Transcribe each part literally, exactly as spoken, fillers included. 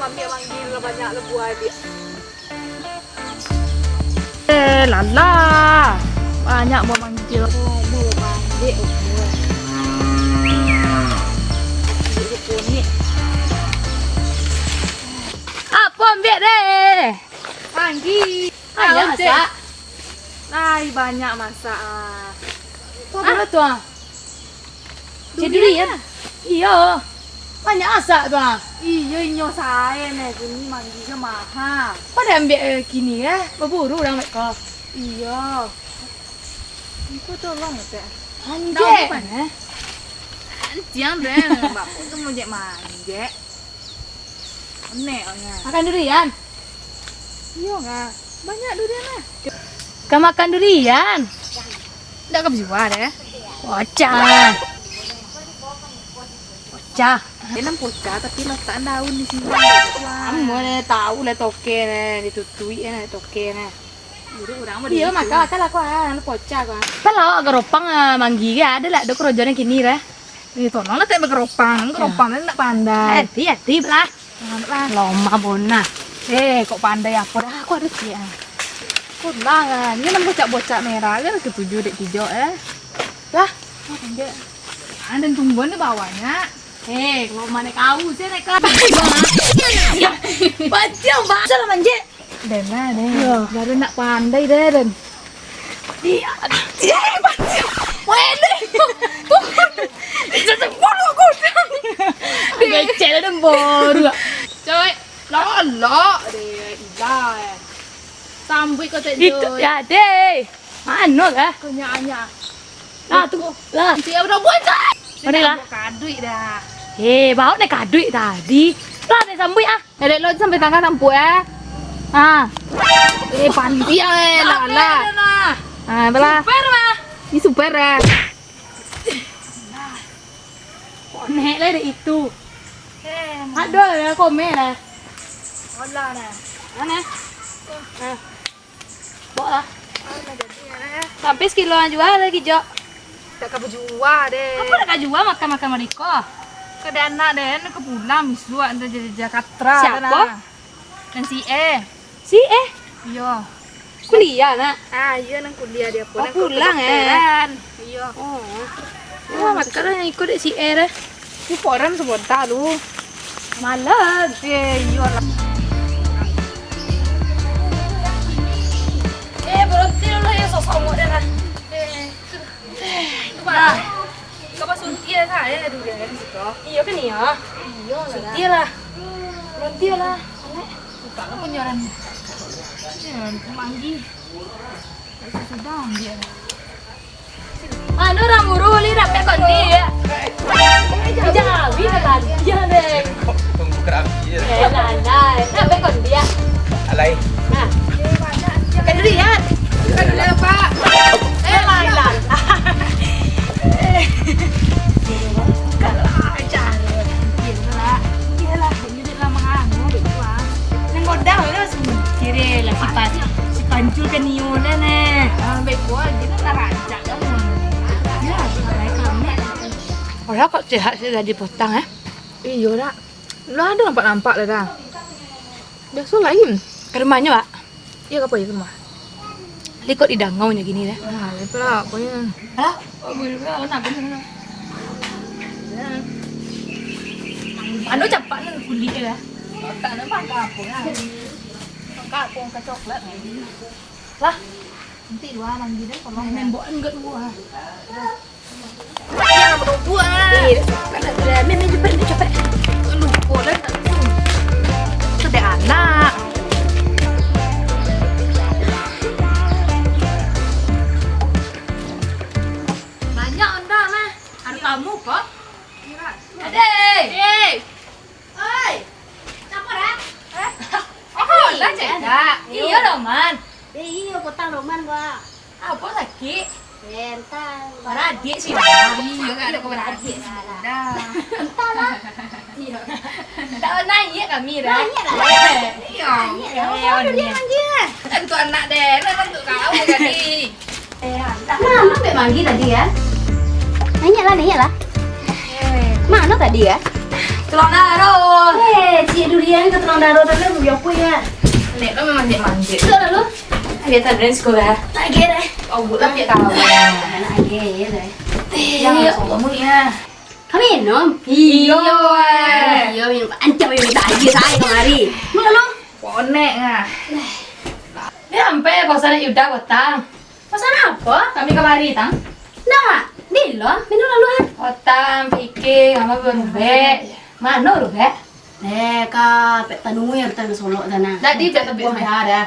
Ambiak manggih lah, banyak lah buah dia. Eh, lala. Banyak buah manggih. Oh, buah manggih, oh, buah. Manggih rupo ni. Apo ambiak deh? Manggih. Banyak masak. Lai banyak masak ah. Apo tu ah? Cik durian. Iyo. Banyak masak tu ah. Iyo, inyo sae neh, kini manggih maha. Kok diambiak, eh, kini eh? Baburu urang mek ko. Iyo. Iko tolong tek. Anjek. Anjiang deh, bapak tu mau jek manjek. Onek, onek. Makan durian? Iyo, Kak. Banyak durian lah. Ka makan durian? Ndak ka bajua deh. Pocah. Pocah. Dia nan pocah, tapi letak daun di sini. Kamu deh tahu lah toke neh, ditutuik neh, toke neh. Iyo, makan, makan lah, kuah, anu pocah, kuah. Kan lawak garopang, ah, manggih, ado lah, ado karajo nan kini, dah. Eh, tolonglah, tak bagaropang, garopang tu nak pandai. Hati-hati lah. Lomah bona. Eh, kok pandai apo dah, aku ado ciek, ah. Kok lah, ah, ni nang bocak-bocak merah kan, ketujuh dek tijo, eh. Lah, oh, pandai. Ada tungguan di bawahnya. Eh, kalau mana kau sih, naik kelas. Baca, baca lah, manjek. Den lah, Den. Iyo. Baru nak pandai, Den. Iya. Iya, baca. Weh, Den. Tuhan. Itu bodoh kudang. Becek lah, Den, bodoh. Cewek, lolok deh, ilah, eh. Sambuik kau tak Itu, ya, deh. Mano lah? Kau nyak-nyak. Lah, tu, lah. Cik, udah buat, Cik. Mana lah? Kaduik dah. Eh, bawa ni kaduik tadi. Lah, ni sambuik ah. Eh, dek lo sampai tangan sampuik eh. Ha. Eh, pantiang eh, lah, lah. Ha, belah. Super lah. Ni super eh. Konek lah dek itu. Eh, aduh, ya komen lah. Olah dah. Mana? Ha. Bawa lah. Sampai sekilo jua lagi, Jok. Tak ka bajua deh. Apa nak ka jua makan-makan mariko? Kada anak deh, nak ka pulang bisuak dari Jakarta. Siapa? Nan si E. Si E? Iyo. Kuliah, nak? Ah, iyo, nang kuliah dia pun. Oh, pulang, eh? Iyo. Oh. Wah, makan lah, ikut dek si E dah. Ni orang sabonta lu. Malam. Eh, iyo lah. Eh, berhenti dulu ya, sosok muda lah. Eh, sudah. Eh, itu mah. Kau pas suntik ya, saya dulu ya, di situ. Iyo kan, iya? Iyo lah. Suntik lah. Berhenti lah. Buka lah punya orang. Ya, manggih. Sudah, ambil. Anu, urang buru, Li, dapek kondi, ya? Jawi, tadi, ya, deh. Tunggu kerapi, ya. Eh, nah, nah, dapek kondi, ya? Alai. Nah. Kedirian. Kedirian, Pak. Eh, lain lah. Kalah, jangan. Iyalah. Iyalah. Lah mangano beko ah. Nang godang lah sumikir eh, lah si Pan-, si Pancul ka nio lah neh. Ah, beko ah, gila lah rancak kamu. Ya, baik kamu. Orang kok sehat sih jadi potang eh? Iyo dak. Lah ada nampak-nampak lah dah. Biasa lain. Ke rumahnya, Pak? Iyo, ka pai ka rumah. Likot di dangau nyo gini deh. Nah, itu lah, pokoknya. Alah, oh, boleh lah, nak gini lah. Anu capak ni kulit dia. Otak nak makan apa lah? Makan apa, makan coklat lagi. Lah, nanti dua manggil deh, tolong. Main boan enggak dua. Iya, nak menunggu, ah. Iya, nak sudah. Min, min, cepet, min, cepet. Lupa lah, tak tahu. Sudah anak. Banyak onda mah. Ada kamu kok. Adek. Hei. Oi, siapa, Rak? Eh? Oh, lah cakap. Iyo, Roman. Eh, iyo, potang Roman, gua. Apa sakit? Eh, entah. Paradik sih. Iyo, nggak ada paradik sih. Dah. Entahlah. Iyo. Tak naik kami, Rak. Naik lah. Iyo. Naik lah. Iyo, dia manggil. Tentu anak deh, tentu kau tadi. Mano dek manggil tadi, ya? Naiak lah, naiak lah. Mano tadi, ya? Tulang daro. Eh, cik durian ka tulang daro tu lah, buyuang pun ya. Nek lo memang cik manjik. Sudah lalu. Dia tak berani sekolah. Tak kira. Oh, bukan dia tahu. Anak age ya deh. Eh, ya, Allah, ya. Kami minum. Iyo, eh. Iyo, minum. Ancam minum tak aja saya kemari. Mau lalu. Konek ah. Dia sampai kosan Yuda kota. Masalah apo? Kami kamari, tang. Ndak, Mak. Di lo, minum lalu, ha. Otang, pikir, ambo barubek. Mano rubek? Eh, ka pek tanui, ya, tang solok tanah. Jadi, pek P S B H dah.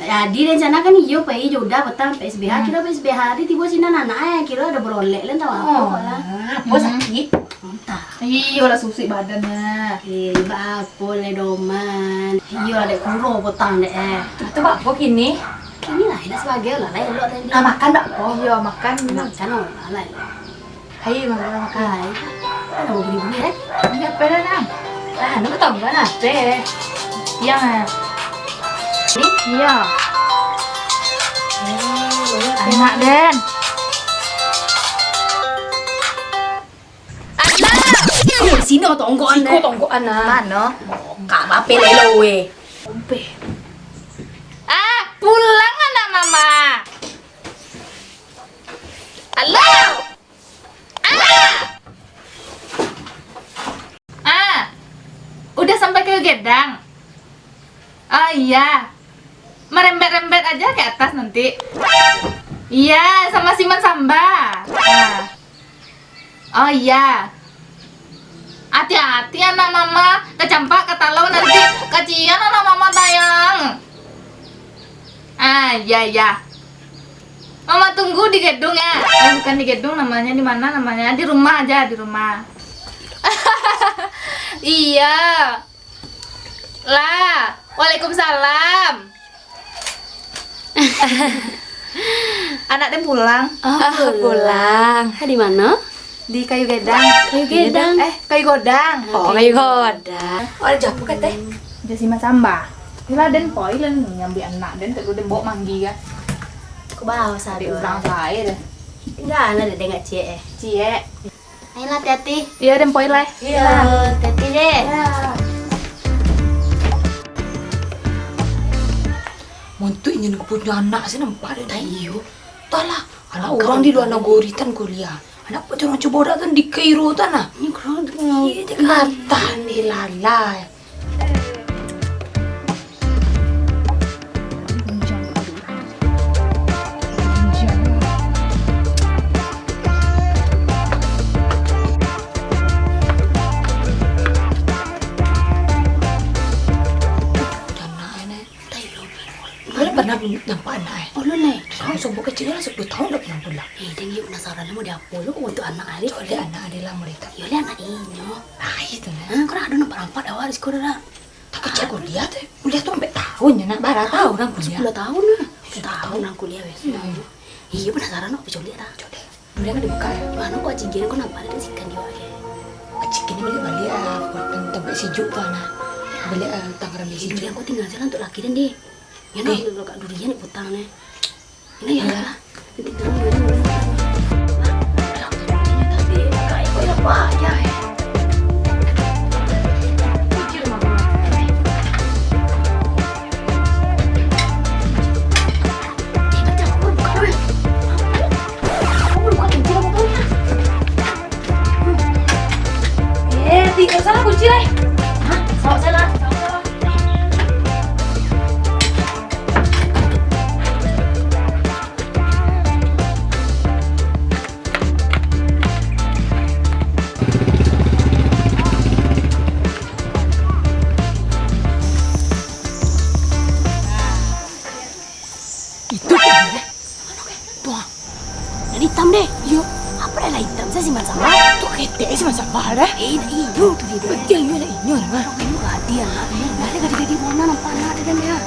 Jadi, rencana kan iyo, pai jo udah, petang P S B H, kiro P S B H, di tibo sinan anak, eh, kiro ado berolek, lan tahu apo kok lah. Apo sakit? Entah. Iyo lah, susik badan, nah. Eh, ba apo le, Doman? Iyo lah, dek kuro potang, dek, eh. Tu, tu ba apo kini? Kini lah, enak sebagai lah, lah, elok tadi. Ah, makan dak apo? Iyo, makan. Makan, oh, lah, lah, elok. Hai, makan, makan. Hai. Kan nak bunyi-bunyi, eh? Ini apo dah, Nang? Ah, nak tahu kan apo? Tiang, eh. Ni? Iyo. Eh, banyak anak, Den. Anak! Eh, sino tonggok, Siko Anak. Tonggok, Anak. Mano? Kak, apo lelo, weh? Ompe. Ah, pulang, Anak Mama. Halo? Ah! Ah! Udah sampai ke gedang? Oh iya. Merembet-rembet aja ke atas nanti. Iya, sama Siman Samba. Nah. Oh iya. Hati-hati anak mama, kecampak, ketalau nanti. Kasian anak mama, sayang. Ah, iya, iya. Mama tunggu di gedung ya. Eh, bukan di gedung namanya, di mana namanya? Di rumah aja, di rumah. Iya. Lah, waalaikumsalam. Anak den pulang. Oh, pulang. Di mano? Di Kayu Gedang. Kayu Gedang. Eh, Kayu Godang. Oh, Kayu Godang. Oh, ado japu ka teh? Ado Siman Samba. Iko lah den poi lah nyambuik anak den, tadi den baok manggi ka. Ko bawa sado. Urang sae deh. Tingga lah dek dengak ciek eh. Ciek. Ayolah, hati-hati. Iyo, den poi lai. Iyo, hati-hati deh. Iyo. Montuik inyo punyo anak se nampak dek den. Iyo. Entahlah, anak urang di lua nagori tan kuliah. Anak pacaran cubo datang di Kairo tan nah. Iyo, dek atah ni lalai. Ulun pernah nampak anak eh. Ulun eh. Tahu sobok kecil lah, duo taun dak pernah pulang. Eh, den iyo penasaran mau diapo lo untuk anak ari. Coba lihat anak ade lah mereka. Iyo lihat anak inyo. Ah, itu nah. Ah, kau ado nampak-nampak awak di sekolah dak? Takah cek kuliah tu, kuliah tu ampek taun nyo, nak bara taun urang kuliah. Sapuluah taun lah. Sapuluah taun urang kuliah, weh. Hmm. Iyo, penasaran, nak culik dah. Culik. Dunia kan dibuka, ya? Mano kok acigen ko nampak ado sikan di awak, eh? Acigen ni baliak-baliak, ah, buat tampek sijuak tu, nah. Baliak, eh, tangan rami sijuak. Durian ko tingga se lah untuk laki den, deh. Ya, nak, kalau kat durian ni putang, nih. Ini ya. Eh, tingga salah kunci, eh. Hah? Salah, salah, salah, salah. Itu kan, eh? Tuh, ah. Nan itam, deh. Iyo. Apo dah lah itam, sa Siman Samba? Tu ketek Siman Samba, dah. Eh, nak inyo tu, deh. Betul, iyo, nak inyo, dah. Orang inyo gadih, anak. Dah, gadih-gadih warna nampak anak ado, dah.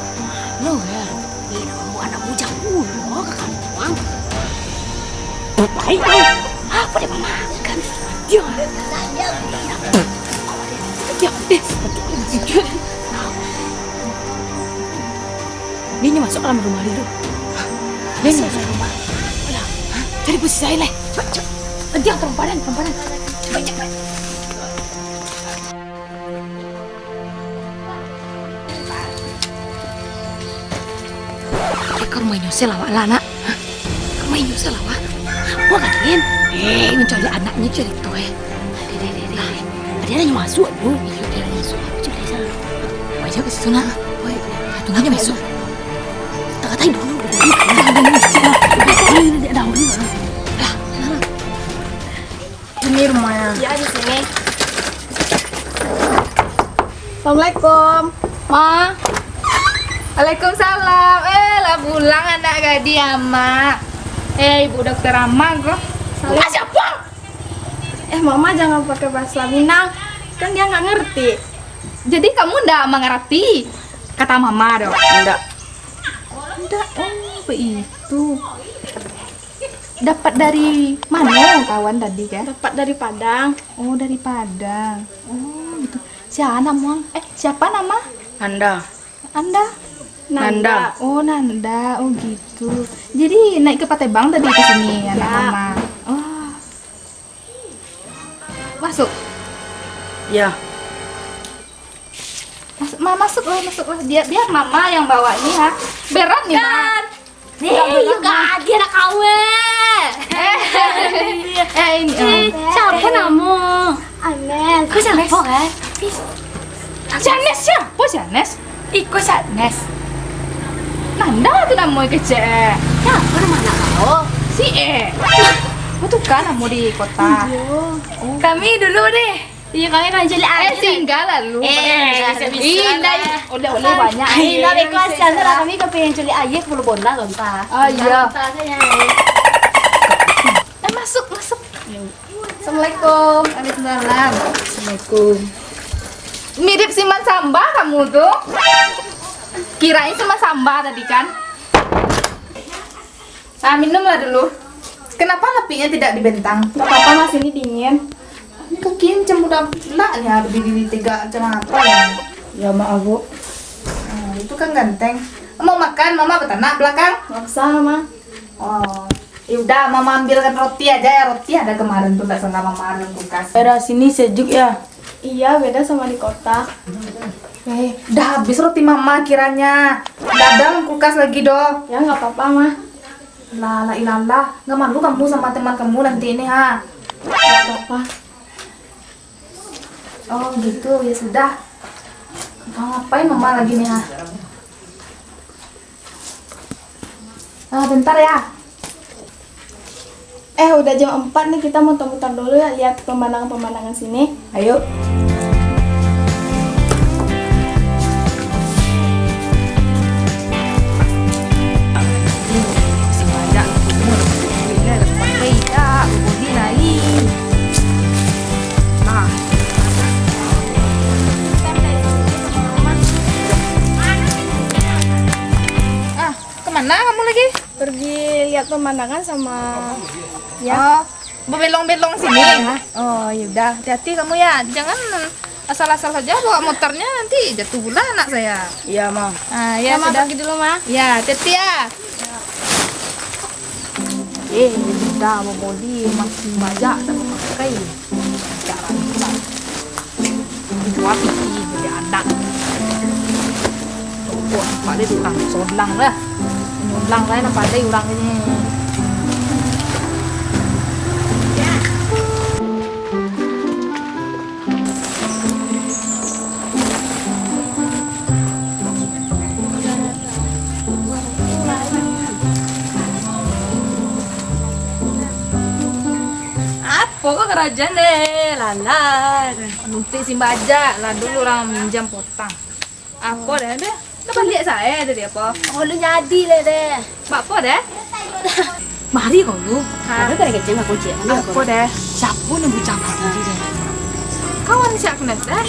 Lo, ya. Eh, nak buat anak bujang dulu, ke kampuang. Baik, tau. Apo dia mamakan? Dia. Dia, deh. Dia nyo masuk dalam rumah dia tu. Dia nyo masuk rumah. Alah, cari posisi lain lah. Cepat, cepat. Dia tamparan, tamparan. Cepat, cepat. Ka rumah inyo se lah awak lah, Nak. Hah? Ka rumah inyo se lah awak. Apo, Gadin? Eh, mancaliak anaknyo carito, eh. Deh, deh, deh, deh, deh. Tadi anak nyo masuak tu. Iyo, tadi anak nyo masuak. Cek dari sana. Wajah ka situ, Nak. Weh, tunggu aja masuk. Tengah tadi dulu. Dulu, dulu, dulu. Lah, lah, lah. Ini rumahnya. Ya, di sini. Assalamualaikum, Ma. Waalaikumsalam. Eh, lah pulang anak gadih, Amak. Eh, Ibu Dokter Amak ko. Salam. Bukan siapa? Eh, Mama jangan pakai bahasa Minang. Kan dia nggak ngerti. Jadi kamu ndak mengerti kata Mama dong? Ndak. Ndak, oh, begitu. Dapat dari mana kawan tadi, kan? Dapat dari Padang. Oh, dari Padang. Oh, gitu. Siapa nama? Eh, siapa nama? Nanda. Anda? Nanda. Nanda. Oh, Nanda. Oh, gitu. Jadi naik ke Patebang tadi ke sini, anak Ya. Mama. Oh. Masuk. Ya. Mas-, ma-, masuklah, masuklah. Biar, biar Mama yang bawa ni, ha. Berat nih, Ma. Kan. Nih, yuk, Kak, dia nak kawin. Eh, eh, ini, eh, eh. Siapa nama? Anes. Kau siapa, kan? Janes siapa, Janes? Iko Janes. Nanda tu namo kecek. Siapa nama anak kau? Si E. Kau tukar namo di kota. Iyo. Oh. Kami dulu deh. Iya, kami kan cari Eh, air. Singgah lalu. Eh, bisa-bisa Ih, lah. Oleh-oleh banyak. Ih, lah, beko Bisa-bisa. Kami kan pengen cari air ke Pulau Bonda, lontar. Ah, iya. Lontar saja. Eh, masuk, masuk. Assalamualaikum. Waalaikumsalam. Assalamualaikum. Mirip Siman Samba kamu tu. Kirain Siman Samba tadi kan. Ah, minumlah dulu. Kenapa lapiknya tidak dibentang? Nggak apa-apa, Mas, ini dingin. Ini kaki macam udah pulak ya, berdiri tegak macam apa ya? Ya, maaf, Bu. Nah, itu kan ganteng. Mau makan, Mama batanak belakang. Nggak usah, Ma. Oh, ya udah, Mama ambilkan roti aja ya. Roti ada kemarin tuh, nggak salah Mama ada dalam kulkas. Daerah sini sejuk ya? Iya, beda sama di kota. Eh, udah habis roti Mama kiranya. Nggak ada dalam kulkas lagi doh. Ya, nggak apa-apa, Ma. Lah, lah, ilallah. Nggak malu kamu sama teman kamu nanti ini, ha? Nggak apa-apa. Oh, gitu. Ya sudah. Mau ngapain Mama lagi nih, ha? Ah, bentar ya. Eh, udah jam empat nih, kita muter-muter dulu ya, lihat pemandangan-pemandangan sini. Ayo. Masih banyak. Duitnya dah pakai dah, body lain. Nah. Ah, kemana kamu lagi? Pergi lihat pemandangan sama, ya. Oh, berbelong-belong sini. Ya. Oh, ya udah, hati-hati kamu ya. Jangan asal-asal saja bawa motornya, nanti jatuh pula anak saya. Iya, Ma. Ah, ya, Mama sudah. Pergi dulu, Ma. Ya, hati-hati ya. Eh, dah baboli masih banyak tak pakai. Jarang pula. Itu api jadi anak. Pokok nampak dia tu urang solang lah. Nyolang lah nampak dia urang ni. Apo ko karajoan deh, lalan. Numpik simbah aja lah, dulu urang minjam potang. Apo deh, deh? Dah baliak sae tadi apo? Oh, lu nyadi leh deh. Bak apo deh? Mari kau lu. Ha. Ada kecil aku cek. Apo deh? Siapa ni bujang tadi deh? Kawan si Agnes deh.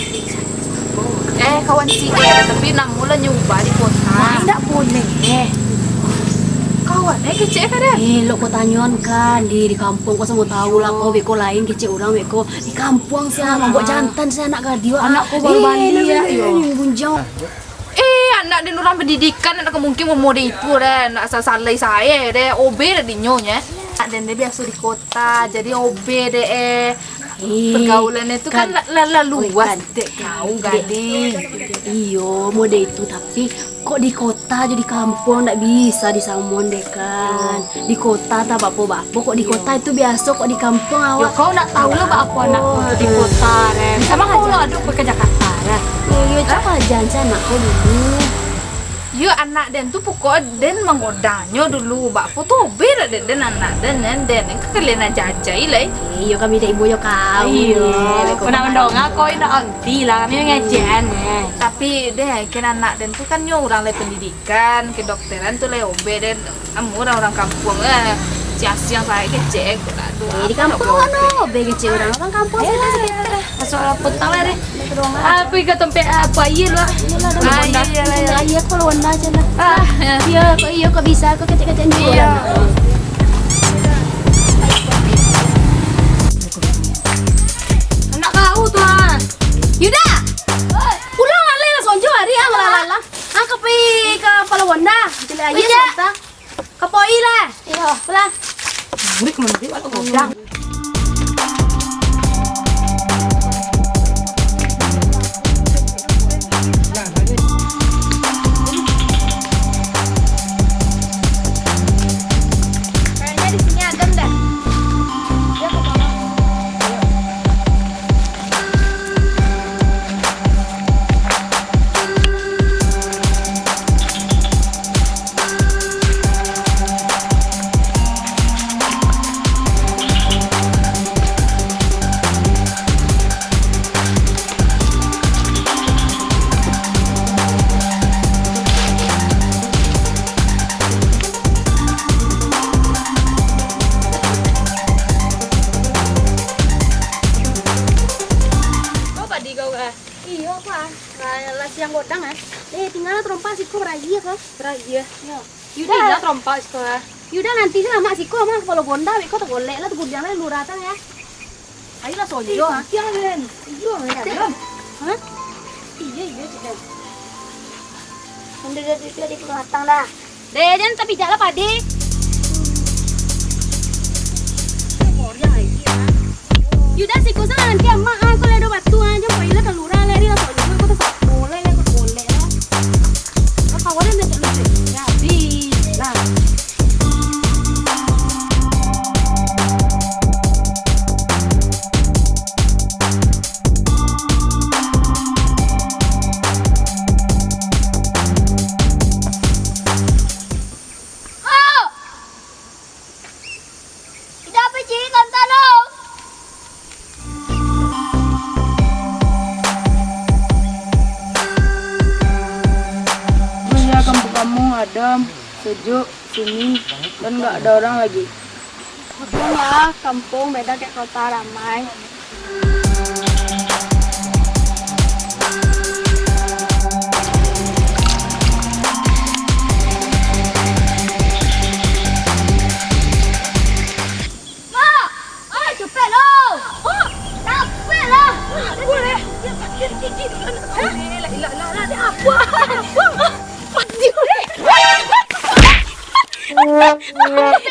Eh, kawan si E, tapi namo lah nyo ubah di kota. Nah, indak boleh, eh. Kawan, eh, kecek ka deh? Eh, lo kau tanyoan kan, di, di kampung kau samo tahu lah, kau beko lain kecek urang beko. Di kampuang sia, mambuek jantan sia anak gadih, anak ko baru baliak, yo. Bunjang. Eh, anak den urang pendidikan, anak ko mungkin umur dek itu deh, nak sasalai sae deh, O B dek dinyo nye. Anak den deh biaso di kota, jadi O B deh, eh. Pergaulan itu kan la-, la-, la luas dek kau, gadih. Iyo, model itu, tapi kok di kota jo di kampuang ndak bisa disamoan deh kan? Di kota tak apo-apo, kok di kota itu biaso, kok di kampuang awak. Yo, kau ndak tahu lah baa apo anak kau tu di kota deh. Samo kau lo ado ka Jakarta deh. Iyo, iyo, cak aja anak kau dulu. Yo, anak den tu pokok den manggodanyo dulu. Baa apo tu, beda dek den anak den, den, den ka kalian ajajai lai. Iyo, kami dak ibo yo kau. Iyo, kau nak mandonga kau indak. Ti lah, kami mangecekan, eh. Tapi, deh, ken anak den tu kan nyo urang lai pendidikan, kedokteran tu lai obek den. Amun urang-urang kampuang, eh, siang-siang sae kecek, kok tak ado. Eh, di kampuang ado obek kecek urang, urang kampuang. Masuak lah petang lah, deh. Aku iko tompek, ah, apo aia lu, ah? Iyolah, dah. Ah, iya, iya, iya. Aia aku lawan aja lah. Ah, iya. Iya, kok iya, kok bisa, kok kecek-kecek ni. Iya. Anak kau tu, ah. Yuda! Pulang lah, lah, sonjo hari, ah, malah-malah. Ah, ka pai ka Palo Bonda. Cili aia sabanta. Ka pai lah. Iyo. Pulang. Murid kemana dia? Atau godang? Kayaknya di sini adem dah. Dia ke sana. Kau padi kau, ah? Iyo, Pak. Lah, lah siang godang, ah. Eh, tingga lah tarompa siko baraia ko. Baraia? Iyo. Yuda. Tingga tarompa siko, ah. Yuda, nanti se lamak siko, mah, Palo Bonda, beko tagolek lah, tagudiang lah, lurah tang, ya. Ayolah, sonjo, ah. Tiang, Den. Iyo, Den. Hah? Iyo, iyo, Cik, Den. Udah, udah, udah, udah, udah, matang dah. Deh, jan tapijak lah, padi. Yuda, siko sa nanti amak, ah, kau lah ado batu, ah, jan pailah ka lurah, lah, ri lah, kau juo, kau tasapo, lah, lah, kau boleh, lah. Lah, kawan dah tak lucu. Ya, habis. Lah. Oh! Indak apa, Cik, kan tolong. Bagus ya kampung kamu, adem, sejuk, sunyi, dan nggak ada orang lagi. Untuang lah, kampung beda kayak kota ramai. Mak! Oi, capek lo! Mak! Capek lah! Boleh. Hah? Lah, lah, lah, lah, apa? Apa? Apa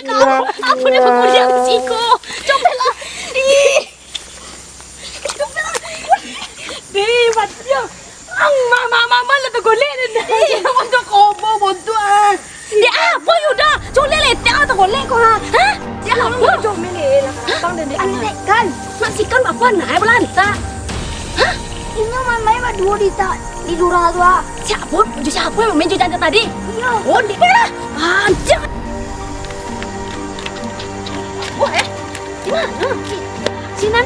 dia? Apa dia berkuliah di siko? Cobalah. Ih. Cobalah. Deh, Fatia. Ang, mama, mama lah tagolek dah. Ih, untuk kobo bontuk, ah. Dek apo Yuda? Colek letek lah tagolek ko, ha? Hah? Dek apo? Jomel, eh, lah, abang dan dek anak. Antek kan? Mak Sikan apo anak, eh, balantak? Hah? Inyo main-main baduo di ta-, di lurah tu, ah. Siapo? Jo siapo nan main jo janda tadi? Iyo. Oh, dek lah. Anjing. Wah, eh. Di mano? Sinan.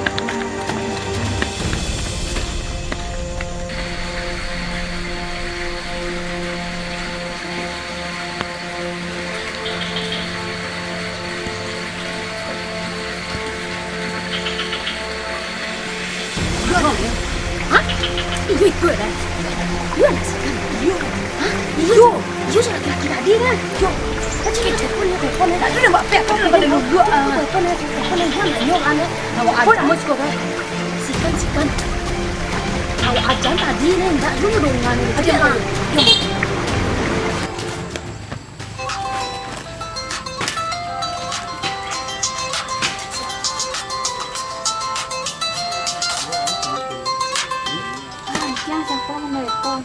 Hah? Iyo, iko dah. Iyo, anak Sikan. Iyo. Hah? Iyo. Iyo, sudah kira-kira dia kan. Yo. Macam ni, telepon ni, telepon ni. Tak ada buat apa, telepon ni dulu, ah. Telepon ni, telepon ni, jangan tanya, kan, eh. Awak ajan. Apa nama suka, kan? Sikan, Sikan. Awak ajan tadi ni, tak dulu dong, kan. Ada apa? Yo. Ah, yang siapa menelepon?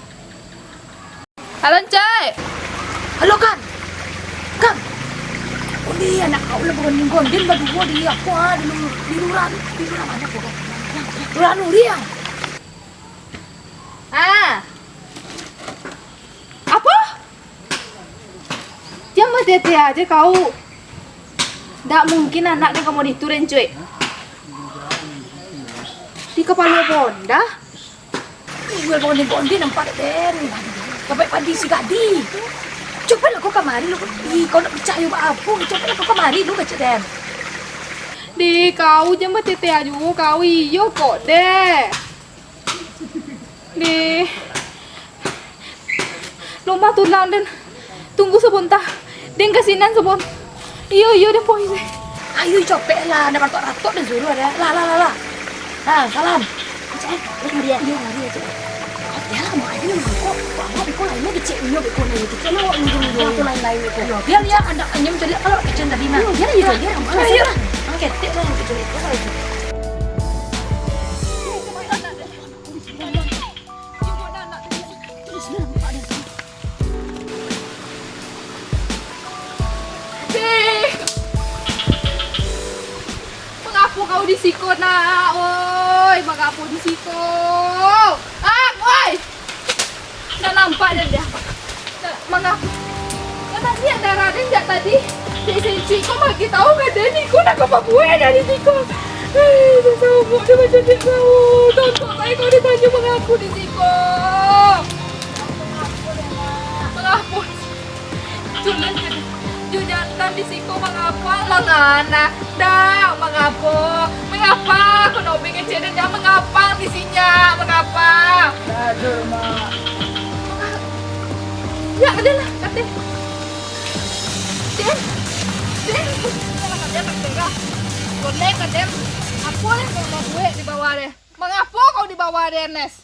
Anak kau lah bagondin-gondin baduo di apo, ah, di lu-, di lurah, di lurah mano ko? Lurah Nuri, ah. Ah. Apo? Jan batete aja kau. Ndak mungkin anak den ka model itu, den, cuy. Di kapalo bonda. Jual bagondin-gondin nampak den. Dapat padi si gadi. Cobalah kau kamari lu. Ih, kau nak picayo baapo? Cobalah kau kamari lu, kecek den. Deh, kau jan batete aja, kau iyo kok, deh. Deh. Lomba tulang, den. Tunggu sabonta. Den ka sinan sabon. Iyo, iyo, den poin se. Ayo, capek lah. Ndak ratok-ratok den suruah dah. Lah, lah, lah, lah. Ha, salam. Cek, eh, mari, ya. Iyo, mari, ya, cek. Kau biarlah, mak, ayo, mangkok. Kau anggap beko lain, kecek inyo beko lain. Kecek lah, awak nunjuk-nunjuk. Aku lain-lain beko. Iyo, biar dia andak anyam cari kalau kecek tadi, nah. Iyo, biar, iyo, biar, biar, biar. Ayo. Angketek lah, yang kecek itu, kalau gitu. Deh. Mangapo kau di siko, nak? Oi, mangapo di siko? Ah, oi! Ndak nampak den, dah. Mangapo? Kan liek darah den jak tadi. Dek sencuik ko magi tahu ka den iko nak ka pabuek dari siko. Eh, den sabok den macam dek kau. Tontok sajo kau ditanyo mangapo di siko. Mangapo? Cuman, jo jantan di siko mangapo lah, ngana. Dak, mangapo? Mangapo? Ko nobe kecek den, jan mangapo di sinyo, mangapo? Dak ado, Mak. Ya, ado lah, kate. Den, den, ado lah, kate, kate lah. Boleh ka den. Apo lah kau babuek di bawah deh? Mangapo kau di bawah deh, Nes?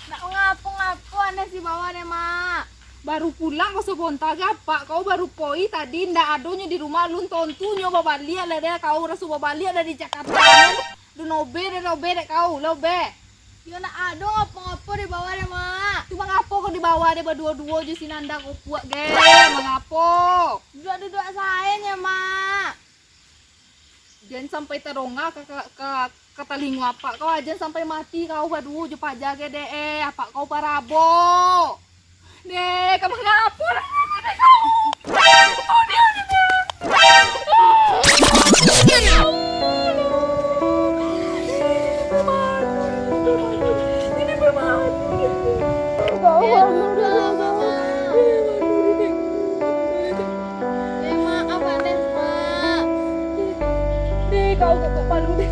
Nak mangapo-ngapo, Nes, di bawah deh, Mak? Baru pulang kau sabonta, apak kau baru poi tadi, ndak adonyo di rumah, alun tontunyo babaliak lah deh, kau raso babaliak dari Jakarta, kan? Dunobe deh, nobe dek kau, lobe. Yo, ndak ado ngapo-ngapo di bawah deh, Mak. Tu mangapo kau di bawah deh baduo-duo jo si Nanda kau puak ge? Mangapo? Duduak-duduak sae nyo, Mak. Jan sampai tadonga ka, ka, ka, ka talingo apak kau, jan sampai mati kau baduo jo paja ge deh, eh, apak kau parabo. Deh, ka mangapo lah kau? Ini bermalu. Ini bermalu. Deh, maaf, Ades, Mak. Deh, kau kok palu, deh.